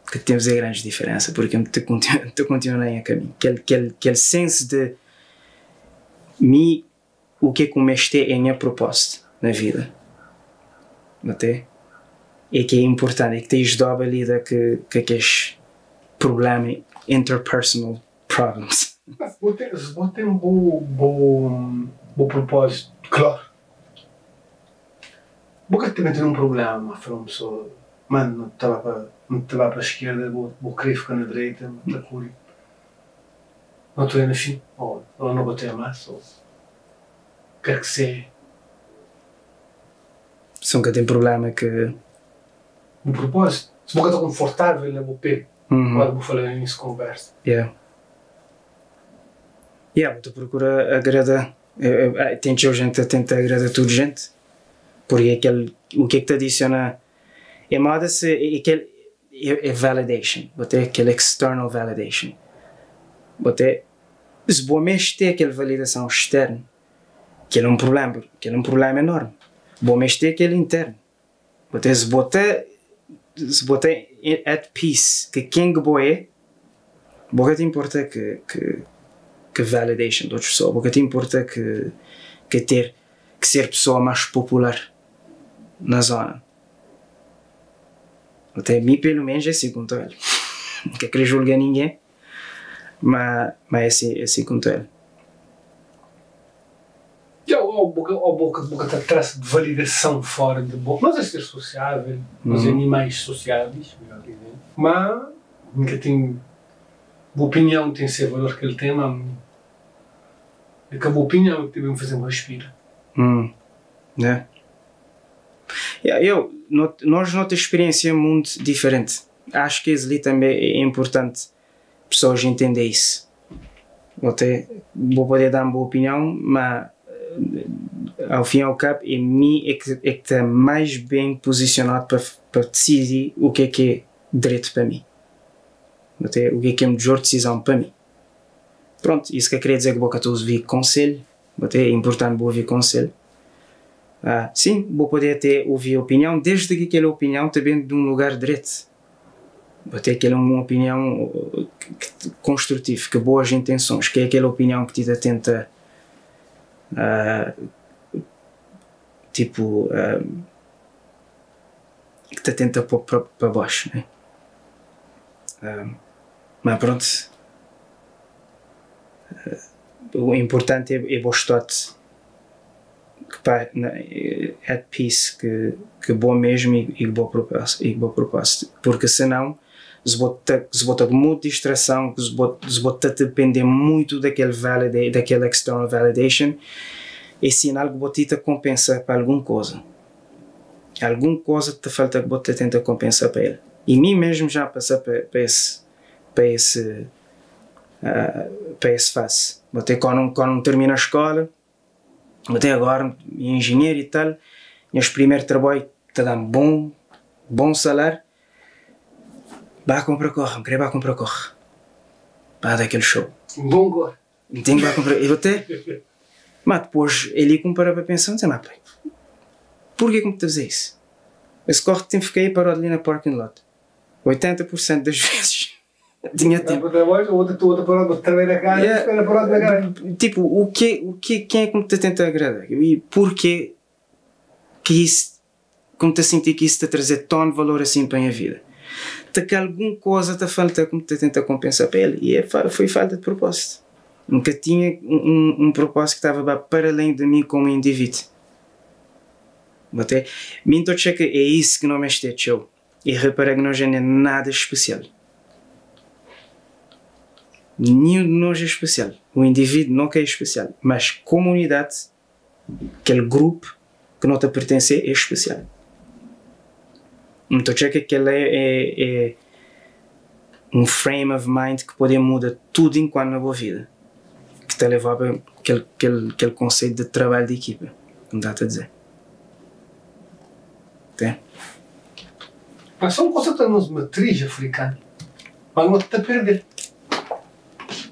Speaker 2: que temos a grande diferença, porque te continuo em caminho. Aquele senso de mim, o que é que o mestre é a minha proposta na vida. Até? É que é importante, é que tens dobra lida que aqueles problemas, interpersonal problems.
Speaker 1: Vou ter um bom propósito, claro. Vou também ter um problema, falar uma pessoa, mano, não estava para a esquerda, vou querer ficar na direita, não está cool. Não estou indo assim, ou não botei a massa, ou quer que seja.
Speaker 2: Se nunca tem problema que.
Speaker 1: O propósito, se você está confortável na boa pé, quando vou falar nisso conversa.
Speaker 2: Yeah. Yeah, tu procura agradar. Tem gente a tentar agradar toda gente. Porque aquele, o que é que te adiciona é moda se é aquele é validation, botei aquele external validation. Botei se bom mês ter aquela validação externa, que é um problema, que é um problema enorme. Bom mês ter aquele interno. Botei se botei at peace, que quem que boa é, Bo ka ta inporta ku ku ku validation di otus pesoa, bo ka ta inporta ku ku ter ku ser pesoa más popular na zona. Até mi pelu menus é si ku N ta odja. N ka kre julga ningen, ma ma é si é si ku N ta odja.
Speaker 1: Dja ô bo ka ô bo ka bo ka ta tras di validason fora di bo. Nos é ser sosiável, nos é animais sosiáveis, melhor dizendo, ma N ka ten bu opinião ten se valor ki el ten, ma é ka bu opinião ki ta ben faze-m respira.
Speaker 2: Hum, né? Ya, eu, no, nós no ta experiencia mundu diferenti. Acho ki es li tanbe é importanti pessoas entende isso. Bo te, bo pode da-m bu opinião, ma ao fim e ao cabo é mi é ki é ki ta mais bem posicionado pa pa decidi o ke ki é dretu pa mi. Bo te, o ke ki é midjor decisão pa mi. Pronto, isso ka kre dizer ki bo ka ta ovi konselho, bo te, é importante bo ovi konselho. Ah, sim, bo pode até ovi opinião, desde ki kel opinião ta ben di um lugar dretu. Bo te kel un opinião konstrutivu, ku boas intensons, ki é kel opinião ki ti ta tenta ah, tipo ah, ki ta tenta pô pa pa baixo, né? Ah, ma pronto, o importante é, é bo estar que pá, na, at peace que que bo mesmo e, e bo propósito, e bo propósito, porque senão se bota se bota muita distração, se bota, se bota te depender muito daquele valida, daquele external validation, é sinal que você te compensa para alguma coisa. Alguma coisa te falta que você tenta compensar para ele. E mim mesmo já passei para, para esse para esse para esse fase. Você quando quando termina a escola, até agora, engenheiro e tal, meus primeiro trabalho te dá um bom bom salário, vai comprar carro, queria vai comprar carro. Vai dar aquele show.
Speaker 1: Bom agora.
Speaker 2: Tem que vai comprar. Eu até. Mas depois ele compara para pensar, não sei, mas pai, por que que me está a fazer isso? Esse carro tem que ficar aí parado ali na parking lot. 80% das vezes tinha
Speaker 1: Vai
Speaker 2: tempo.
Speaker 1: para o trabalho, outra outra parada, trabalho na casa,
Speaker 2: Yeah.
Speaker 1: espera parado na garagem.
Speaker 2: Tipo, o que, o que, quem é que me tenta agradar? E porquê que isso, como te sentir que isso te trazer tão valor assim para a minha vida? Te que alguma coisa te falta como te tenta compensar para ele. E é, foi falta de propósito. Nunca tinha um, um, um propósito que estava para além de mim como indivíduo. Até, mim tô que é isso que não me este show. E repara que nós não é nada especial. Nenhum de nós é especial. O indivíduo nunca é especial. Mas comunidade, aquele grupo que não te pertence é especial. Então, que aquele é, é, é um frame of mind que pode mudar tudo enquanto na boa vida. Que te leva a aquele, aquele, aquele conceito de trabalho de equipa, como dá-te a dizer. Tem?
Speaker 1: Mas só um conceito da nossa matriz africana. Mas não te a perder.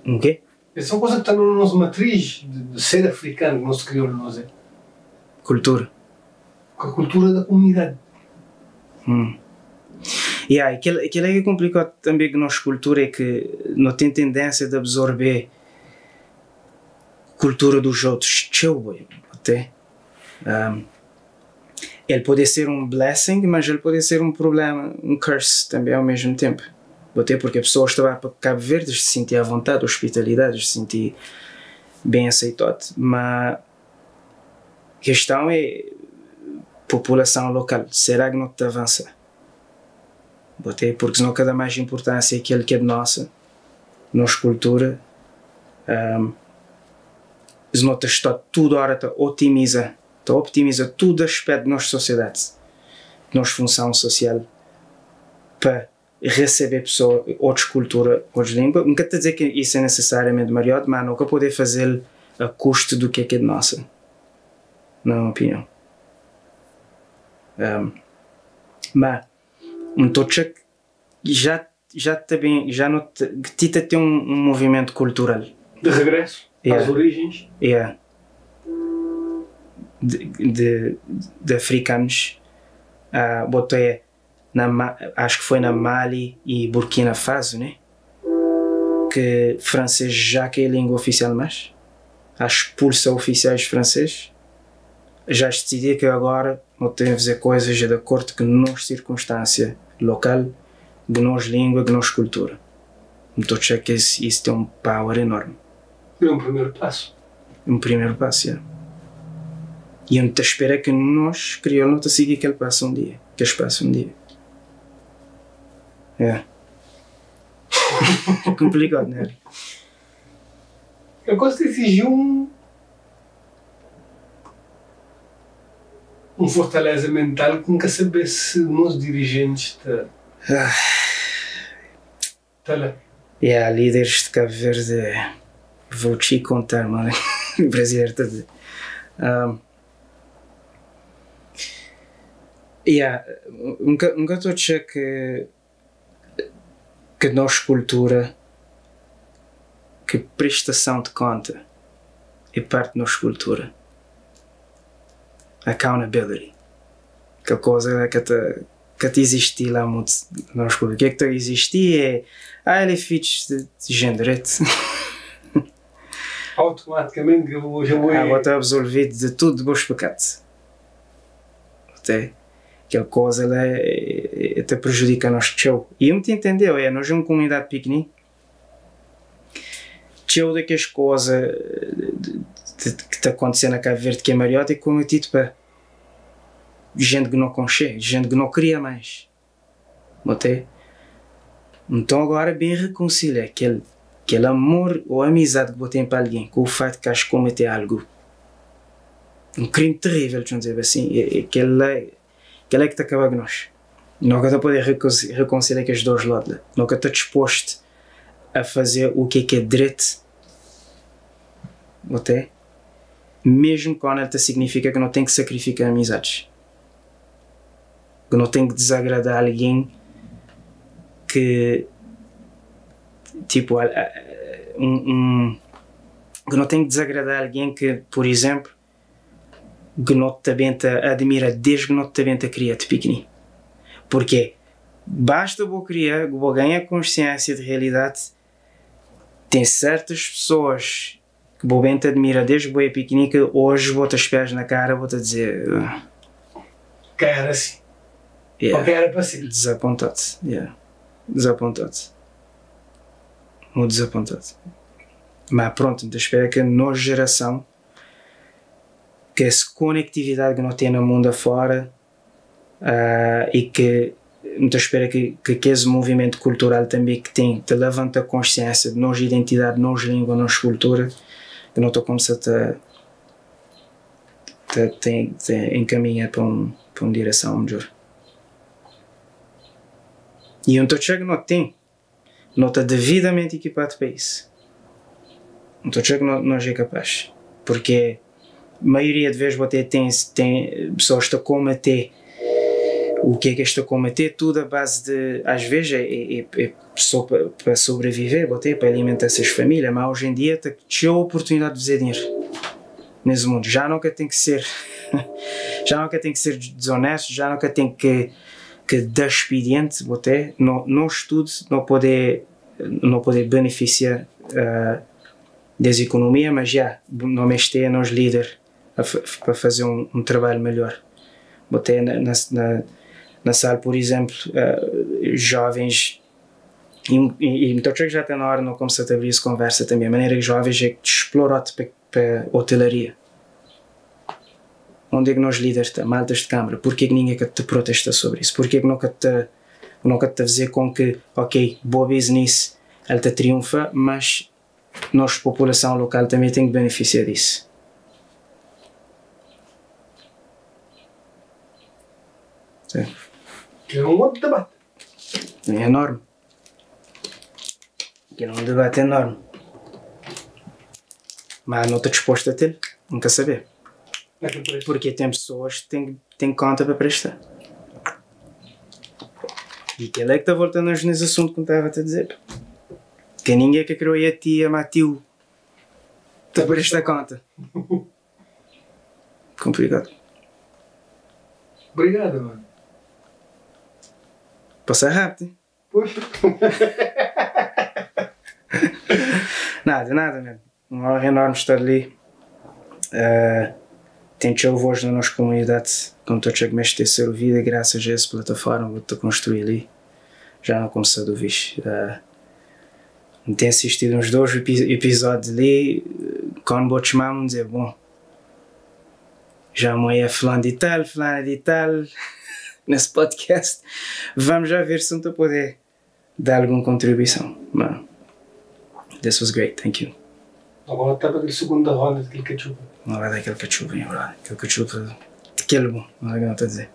Speaker 2: Um quê?
Speaker 1: Esse é um conceito que está na nossa matriz de, de ser africano, que nosso crioulo nós é.
Speaker 2: Cultura.
Speaker 1: Com a cultura da comunidade.
Speaker 2: Hum. Yeah, aquilo, aquilo é que é complicado também que nossa cultura é que não tem tendência de absorver cultura dos outros. Tchau, boy, até. Um, ele pode ser um blessing, mas ele pode ser um problema, um curse também ao mesmo tempo. Até porque a pessoa estava para Cabo Verde se sentir à vontade, hospitalidade, se sentir bem aceitado, mas a questão é população local, será que não te avança? Botei porque senão cada mais importância é aquilo que é de nossa, nossa cultura, um, se não te está tudo hora te otimiza, te optimiza todo aspecto da nossa sociedade, da nossa função social, para receber pessoa, outra cultura, outra língua. Não quer dizer que isso é necessariamente melhor, mas nunca poder fazer a custo do que é que é de nossa, na minha opinião. Um, mas, um já já também já não te, Tita tem um, um movimento cultural
Speaker 1: De regresso
Speaker 2: Yeah.
Speaker 1: às origens.
Speaker 2: Yeah. De, de, de africanos uh, botei na, acho que foi na Mali e Burkina Faso, né? Que francês já que é língua oficial mais, a expulsa oficiais francês, já decidi que agora não tem a fazer coisas de acordo com nossa circunstância local, de nossa língua, de nossa cultura. Então, acho que isso tem um power enorme.
Speaker 1: É um primeiro passo.
Speaker 2: Um primeiro passo, é. E eu te espero que nós, crioulos, não te siga aquele passo um dia. Que espaço um dia. É. Complicado, não é?
Speaker 1: Eu gosto de exigir um fortaleza mental que nunca saber se nós dirigentes tá tá lá.
Speaker 2: Yeah, líderes de Cabo Verde, vou te contar, mano. Brasileiro tá dizer. Yeah, nunca estou a dizer que nossa cultura, que prestação de conta é parte da nossa cultura. Accountability. Que coisa que te existe lá muito na nossa cultura. O que é que te existia é, ele é fixe de género.
Speaker 1: Automaticamente eu vou, já vou.
Speaker 2: Ah, vou estar absolvido de tudo de bons pecados. Até aquela coisa ela até prejudica nosso show. E eu me entendeu, é, nós somos uma comunidade pequenina. Show daquelas coisas que está acontecendo na Cabo Verde que é maior e cometido para gente que não conhece, gente que não queria mais. Botei. Então agora bem reconcilia aquele amor ou amizade que botei para alguém com o fato que acho que cometeu algo, um crime terrível, deixa dizer assim, aquele é que está acabando com nós. Nunca está poder reconciliar com os dois lados. Nunca está disposto a fazer o que é direito. Botei. Mesmo quando ele significa que não tem que sacrificar amizades. Que não tem que desagradar alguém que tipo que não tem que desagradar alguém que, por exemplo, que não também te admira desde que não também te cria de pequenino. Porque basta vou criar, vou ganhar consciência de realidade, tem certas pessoas que vou bem te admira desde que vou é pequenino que hoje vou-te os pés na cara, vou-te dizer
Speaker 1: Que era assim. Yeah. Ou que era para ser.
Speaker 2: Desapontado, yeah. Desapontado. Muito desapontado. Mas pronto, então espero que a nossa geração, que essa conectividade que nós temos no mundo afora, e que então espero que esse movimento cultural também que tem, te levanta a consciência de nossa identidade, nossa língua, nossa cultura, que não estou começando a te encaminhar para uma direção melhor. E eu estou chegando não tem, não está devidamente equipado para isso. Não estou chegando não é capaz, porque a maioria de vezes você tem pessoas que cometer o que é que está a cometer, tudo à base de, às vezes é só para sobreviver, bote, para alimentar essas famílias, mas hoje em dia tem a oportunidade de fazer dinheiro nesse mundo. Já nunca tem que ser, já nunca tem que ser desonesto, já nunca tem que dar expediente, bote, no estudo não poder beneficiar das economia, mas já não mexer nos líderes para fazer um trabalho melhor. Botei na sala, por exemplo, jovens, e então já está na hora de não começar a abrir essa conversa também, a maneira que jovens é que exploram para a hotelaria. Onde é que nós líderes estamos, maltas de câmara? Porquê que ninguém te protesta sobre isso? Porquê que nunca te fazer com que, ok, boa business, ela te triunfa, mas nossa população local também tem que beneficiar disso. Sim.
Speaker 1: Que é um outro debate.
Speaker 2: É enorme. Que é um debate enorme. Mas não estou disposto a ter, nunca saber. Porque tem pessoas que têm conta para prestar. E que ele é que está voltando nesse assunto que eu estava a te dizer. Que ninguém que criou a tia Matiu está para prestar conta. Complicado.
Speaker 1: Obrigado, mano.
Speaker 2: Passa rápido.
Speaker 1: Poxa.
Speaker 2: Nada, nada mesmo. Un onra enormi sta li. Ten txeu voz na nos komunidadi ki N ta atxa ki meste ter ser ouvida grasas a es plataforma ki bu ta konstrui li. Já nu kumsa di obi. N ten sistidu uns dos episódios li, quando bo txoma-m, N dze, bon, já mo é fulano di tal, fulana di tal, nesse podcast, vamos já ver se N ta poder dar algun kontribuison. Ma, this was great, thank you.
Speaker 1: Agora tá para aquela segunda roda daquele ketchup.
Speaker 2: Não vai dar aquele ketchup, hein, brother. Aquele ketchup, aquele bom, não é o que eu estou a dizer.